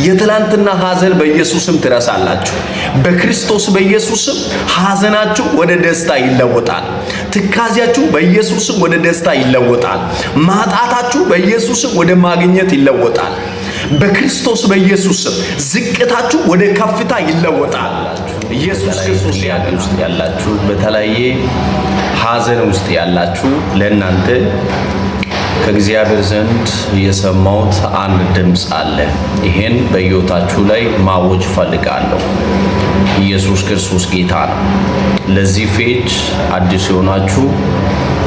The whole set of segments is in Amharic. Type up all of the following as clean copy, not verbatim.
የትላንትና ሐዘን በኢየሱስም ትረሳላችሁ። በክርስቶስ በኢየሱስም ሐዘናችሁ ወደ ደስታ ይለወጣል። ትካዜያችሁ በኢየሱስም ወደ ደስታ ይለወጣል። ማጣታችሁ በኢየሱስም ወደ ማግኘት ይለወጣል። በክርስቶስ በኢየሱስም ዝቅታችሁ ወደ ከፍታ ይለወጣል። ኢየሱስ ክርስቶስ ጥያቄ ውስጥ ያላችሁ፣ በተለያየ ሐዘን ውስጥ ያላችሁ ለእናንተ ከእግዚአብሔር ዘንድ የሰማሁት አንድ ድምፅ አለ። ይሄን በሕይወታችሁ ላይ ማወጅ እፈልጋለሁ። ኢየሱስ ክርስቶስ ጌታ ነው። ለዚህ page አዲስ የሆናችሁ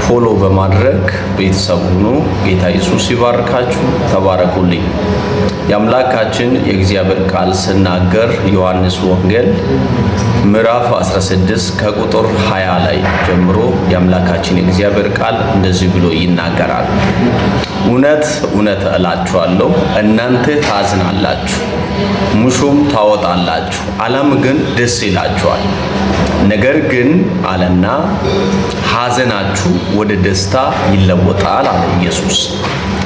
follow በማድረግ ቤተሰብ ሁኑ። ጌታ ኢየሱስ ይባርካችሁ። ተባረኩልኝ። የአምላካችን የእግዚአብሔር ቃል ስናገር ዮሐንስ ወንጌል ምዕራፍ 16 ከቁጥር 20 ላይ ጀምሮ የአምላካችን የእግዚአብሔር ቃል እንደዚህ ብሎ ይናገራል። እውነት እውነት እላችኋለሁ እናንተ ታዝናላችሁ፣ ሙሾም ታወጣላችሁ፣ ዓለም ግን ደስ ይላችኋል። ነገር ግን አለና ሐዘናችሁ ወደ ደስታ ይለወጣል አለ ኢየሱስ።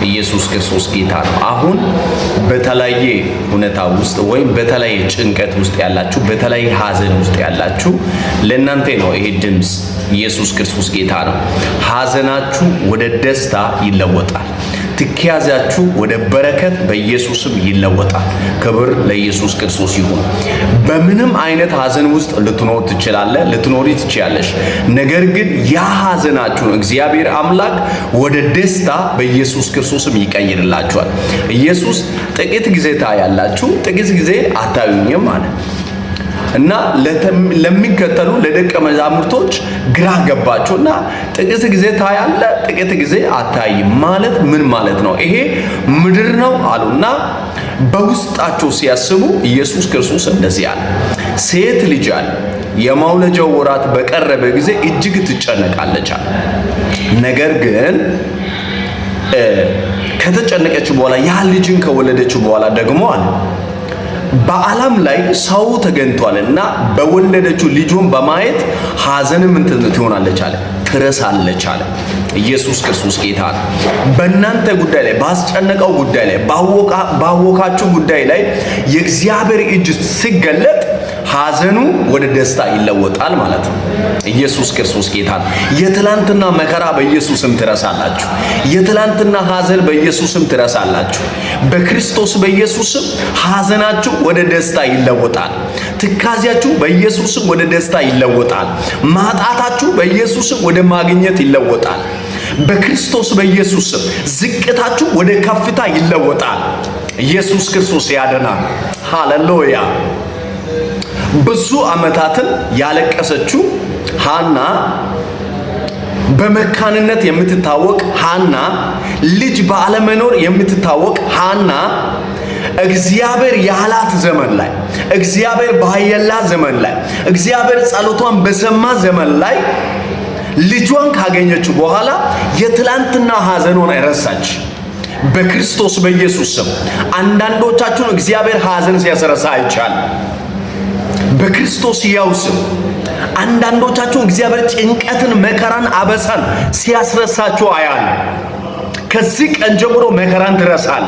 ኢየሱስ ክርስቶስ ጌታ ነው። አሁን በተለያየ ሁኔታ ውስጥ ወይም በተለያየ ጭንቀት ውስጥ ያላችሁ፣ በተለያየ ሐዘን ውስጥ ያላችሁ ለእናንተ ነው ይሄ ድምፅ። ኢየሱስ ክርስቶስ ጌታ ነው። ሐዘናችሁ ወደ ደስታ ይለወጣል። ትካዜያችሁ ወደ በረከት በኢየሱስም ይለወጣል። ክብር ለኢየሱስ ክርስቶስ ይሁን። በምንም አይነት ሐዘን ውስጥ ልትኖር ትችላለህ፣ ልትኖሪ ትችያለሽ። ነገር ግን ያ ሐዘናችሁን እግዚአብሔር አምላክ ወደ ደስታ በኢየሱስ ክርስቶስም ይቀይርላችኋል። ኢየሱስ ጥቂት ጊዜ ታያላችሁ፣ ጥቂት ጊዜ አታዩኝም አለ። እና ለሚከተሉ ለደቀ መዛሙርቶች ግራ ገባቸውና ጥቂት ጊዜ ታያለ፣ ጥቂት ጊዜ አታይም ማለት ምን ማለት ነው? ይሄ ምድር ነው አሉና በውስጣቸው ሲያስቡ ኢየሱስ ክርስቶስ እንደዚህ አለ፣ ሴት ልጅ አለ የመውለጃው ወራት በቀረበ ጊዜ እጅግ ትጨነቃለች አለ። ነገር ግን ከተጨነቀች በኋላ ያ ልጅን ከወለደች በኋላ ደግሞ አለ በዓለም ላይ ሰው ተገኝቷልና በወለደችው ልጁን በማየት ሐዘንም እንትን ትሆናለች አለ፣ ትረሳለች አለ። ኢየሱስ ክርስቶስ ጌታ ነው። በእናንተ ጉዳይ ላይ፣ ባስጨነቀው ጉዳይ ላይ፣ ባወካችሁ ጉዳይ ላይ የእግዚአብሔር እጅ ሲገለጥ ሐዘኑ ወደ ደስታ ይለወጣል ማለት ነው። ኢየሱስ ክርስቶስ ጌታ ነው። የትላንትና መከራ በኢየሱስም ትረሳላችሁ። የትላንትና ሐዘን በኢየሱስም ትረሳላችሁ። በክርስቶስ በኢየሱስም ሐዘናችሁ ወደ ደስታ ይለወጣል። ትካዜያችሁ በኢየሱስም ወደ ደስታ ይለወጣል። ማጣታችሁ በኢየሱስም ወደ ማግኘት ይለወጣል። በክርስቶስ በኢየሱስም ዝቅታችሁ ወደ ከፍታ ይለወጣል። ኢየሱስ ክርስቶስ ያድናል። ሃሌሉያ። ብዙ ዓመታትን ያለቀሰችው ሃና፣ በመካንነት የምትታወቅ ሃና፣ ልጅ ባለመኖር የምትታወቅ ሃና እግዚአብሔር ያላት ዘመን ላይ፣ እግዚአብሔር ባየላት ዘመን ላይ፣ እግዚአብሔር ጸሎቷን በሰማ ዘመን ላይ ልጇን ካገኘችው በኋላ የትላንትና ሐዘኗን ረሳች። በክርስቶስ በኢየሱስ ስም አንዳንዶቻችሁን እግዚአብሔር ሐዘን ሲያስረሳ አይቻል። በክርስቶስ ሕያው ስም አንዳንዶቻችሁን እግዚአብሔር ጭንቀትን፣ መከራን፣ አበሳን ሲያስረሳችሁ አያል። ከዚህ ቀን ጀምሮ መከራን ትረሳል፣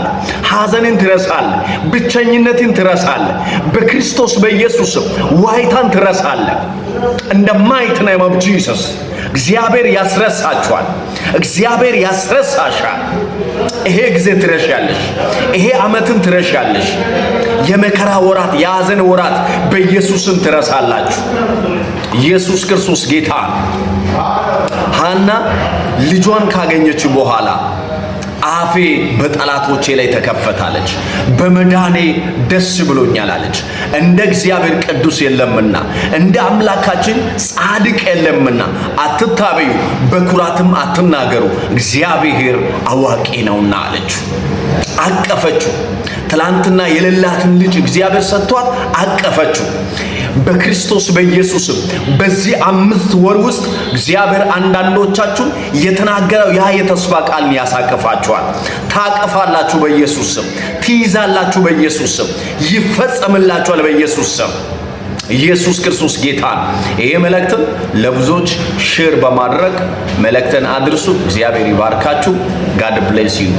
ሐዘንን ትረሳል፣ ብቸኝነትን ትረሳል። በክርስቶስ በኢየሱስ ስም ዋይታን ትረሳል። In the mighty name of Jesus እግዚአብሔር ያስረሳችኋል። እግዚአብሔር ያስረሳሻል። ይሄ ጊዜ ትረሻለሽ። ይሄ ዓመትን ትረሻለሽ። የመከራ ወራት፣ የሐዘን ወራት በኢየሱስም ትረሳላችሁ። ኢየሱስ ክርስቶስ ጌታ። ሐና ልጇን ካገኘች በኋላ አፌ በጠላቶቼ ላይ ተከፈታለች፣ በመዳኔ ደስ ብሎኛል አለች። እንደ እግዚአብሔር ቅዱስ የለምና፣ እንደ አምላካችን ጻድቅ የለምና፣ አትታበዩ፣ በኩራትም አትናገሩ፣ እግዚአብሔር አዋቂ ነውና አለችው። አቀፈችው። ትላንትና የሌላትን ልጅ እግዚአብሔር ሰጥቷት አቀፈችው። በክርስቶስ በኢየሱስም በዚህ 5 ወር ውስጥ እግዚአብሔር አንዳንዶቻችሁን የተናገረው ያ የተስፋ ቃልን ያሳቅፋችኋል። ታቅፋላችሁ በኢየሱስ ስም፣ ትይዛላችሁ በኢየሱስ ስም፣ ይፈጸምላችኋል በኢየሱስ ስም። ኢየሱስ ክርስቶስ ጌታ ነው። ይሄ መልእክትን ለብዙዎች share በማድረግ መልእክትን አድርሱ። እግዚአብሔር ይባርካችሁ። God bless you.